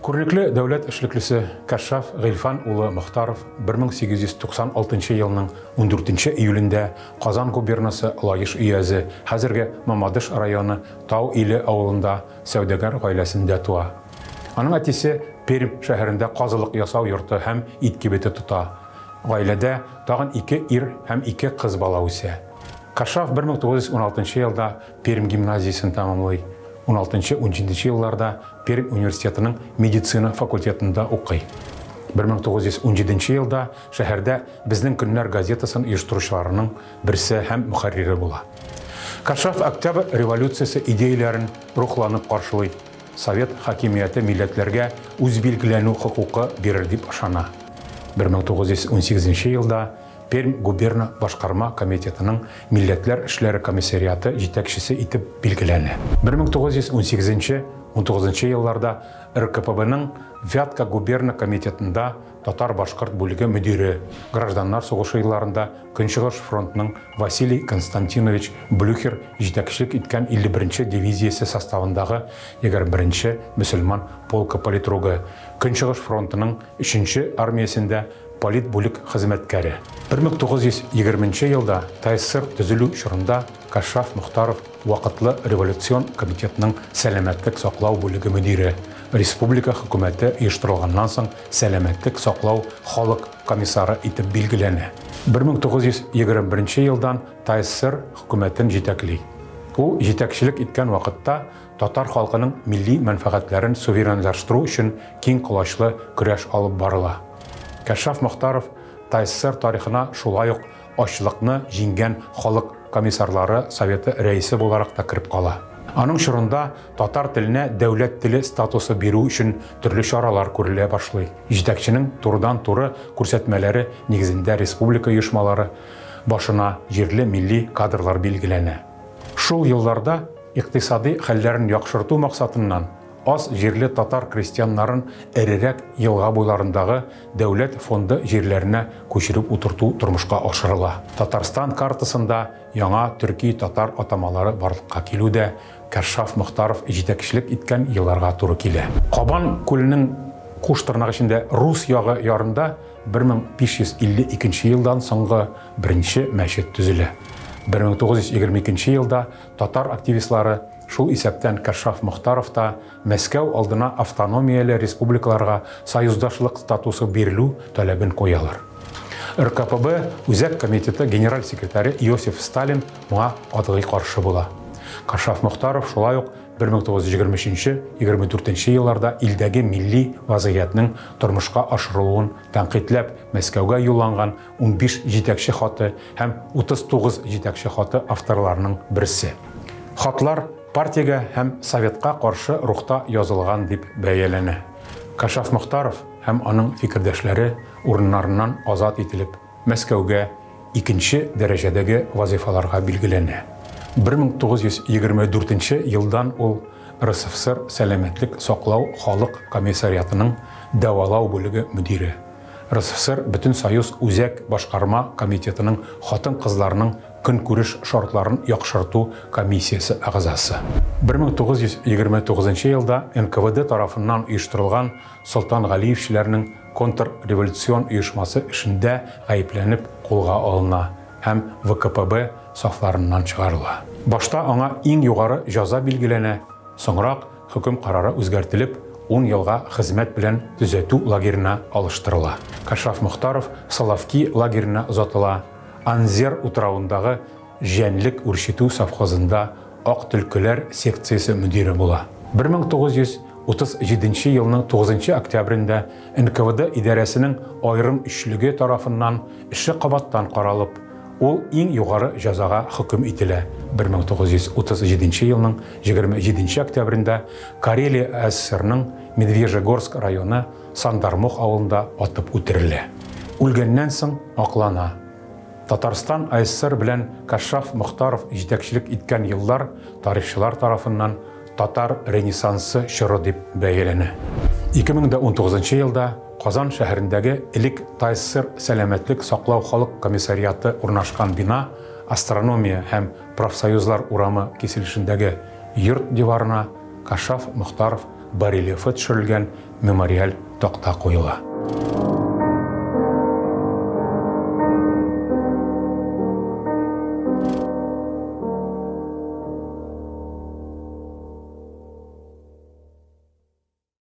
Күренекле дәүләт эшлеклесе Кашшаф Гыйльфан улы Мохтаров 1896 елның 14 июлендә Казан губернасы Лаеш өязе, хәзерге Мамадыш районы Тау Иле авылында сәүдәгәр гаиләсендә туа. Аның әтисе Пермь шәһәрендә казылык ясау йорты һәм ит кибете тота. Гаиләдә тагын ике ир һәм ике кыз бала үсә. Кашшаф 1916 елда Пермь гимназиясен тәмамлый. 16-17 елларда Пермь университетының медицина факультетында укый. 1917 елда шәһәрдә Безнең көннәр газетасын оештыручыларының берсе һәм мөхәррире була. Кашшаф Октябрь революциясе идеяләрен рухланып каршылый, совет хакимияте милләтләргә үзбилгеләнү хокукы бирер дип ышана. 1918 елда Пермь губерна башкарма комитетының милләтләр эшләре комиссариаты җитәкчесе итеп билгеләнә. 1918-19 елларда РКПБның Вятка губерна комитетында татар-башкорт бүлеге мөдире, гражданнар сугышы елларында Көнчыгыш фронтның Василий Константинович Блюхер җитәкчелек иткән 51 нче дивизиясе составындагы 21 нче мөселман полкы политругы, Көнчыгыш фронтының өченче армиясендә Политбүлек хезмәткәре. 1920 нче елда ТАССР төзелү чорында Кашшаф Мохтаров Вакытлы революцион комитетның сәламәтлек саклау бүлеге мөдире, республика хөкүмәте оештырылганнан соң сәламәтлек саклау халык комиссары итеп билгеләнә. 1921 елдан ТАССР хөкүмәтен җитәкли. Ул җитәкчелек иткән вакытта татар халкының милли мәнфәгатьләрен суверенлаштыру өчен киң колачлы көрәш алып барыла. Кәшшаф Мохтаров ТАССР тарихына шулай ук ачлыкны җиңгән халык комиссарлары советы рәисе буларак та кереп кала. Аның чорында татар теленә дәүләт теле статусы бирү өчен төрле чаралар күрелә башлый. Җитәкченең турыдан-туры күрсәтмәләре нигезендә республика оешмалары башына җирле милли кадрлар билгеләнә. Шул елларда икътисади хәлләрен яхшырту максатыннан аз җирле татар крестьяннарын эрерәк елга буйларындагы дәүләт фонды җирләренә күчереп утырту тормышка ашырыла. Татарстан картасында яңа төрки-татар атамалары барлыкка килү дә Кашшаф Мохтаров җитәкчелек иткән елларга туры килә. Кабан күленең куш тырнак эчендә рус ягы ярында 1552 елдан соңгы беренче мәчет төзелә. 1922 елда татар активистлары, шул исәптән Кашшаф Мохтаров та, Мәскәү алдына автономияле республикаларга союздашлык статусы бирелү таләбен куялар. РКПБ Үзәк комитеты генераль секретаре Иосиф Сталин моңа катгый каршы була. Кашшаф Мохтаров шулай ук 1923-24 елларда илдәге милли вазгыятьнең тормышка ашырылуын тәнкыйтьләп Мәскәүгә юлланган 15 җитәкче хаты һәм 39 җитәкче хаты авторларының берсе. Хатлар партиягә һәм Советка каршы рухта язылган дип бәяләнә. Кашаф Мохтаров һәм аның фикердәшләре урыннарыннан азат ителеп, Мәскәүгә икенче дәрәҗәдәге вазыйфаларга билгеләнә. 1924 елдан ул РСФСР Сәламәтлек саклау халык комиссариатының дәвалау бүлеге мөдире. РСФСР Бөтенсоюз Үзәк башкарма комитетының хатын-кызларның көнкүреш шартларын яхшырту комиссиясе әгъзасы. 1929 елда НКВД тарафыннан оештырылган солтангалиевчеләрнең контрреволюцион оешмасы эшендә гаепләнеп кулга алына һәм ВКПБ сафларыннан чыгарыла. Башта аңа иң югары җәза билгеләнә, Соңрак хөкем карары үзгәртелеп, ун елга хезмәт белән төзәтү лагерена алыштырыла. Кашаф Мохтаров Соловки лагерена озатыла, Анзер утравындагы җәнлек үрчетү совхозында ак төлкеләр секциясе мөдире була. 1937 елның тугызынчы октябрендә НКВД идарәсенең аерым өчлеге тарафыннан эше кабаттан каралып, Ул иң югары җәзага хөкем ителә. 1937 елның 27 октябрендә Карелия АССРның Медвежьегорск районы Сандармох авылында атып үтерелә. Үлгәннән соң аклана. Татарстан АССР белән Кашшаф Мохтаров җитәкчелек иткән еллар тарихчылар тарафыннан татар ренессансы чоры дип бәяләнә. 2019 елда Казан шәһәрендәге элек ТАССР Сәламәтлек саклау халык комиссариаты урнашкан бина Астрономия һәм Профсоюзлар урамы киселешендәге йорт диварына Кашаф Мохтаров барельефы төшерелгән мемориаль такта куела.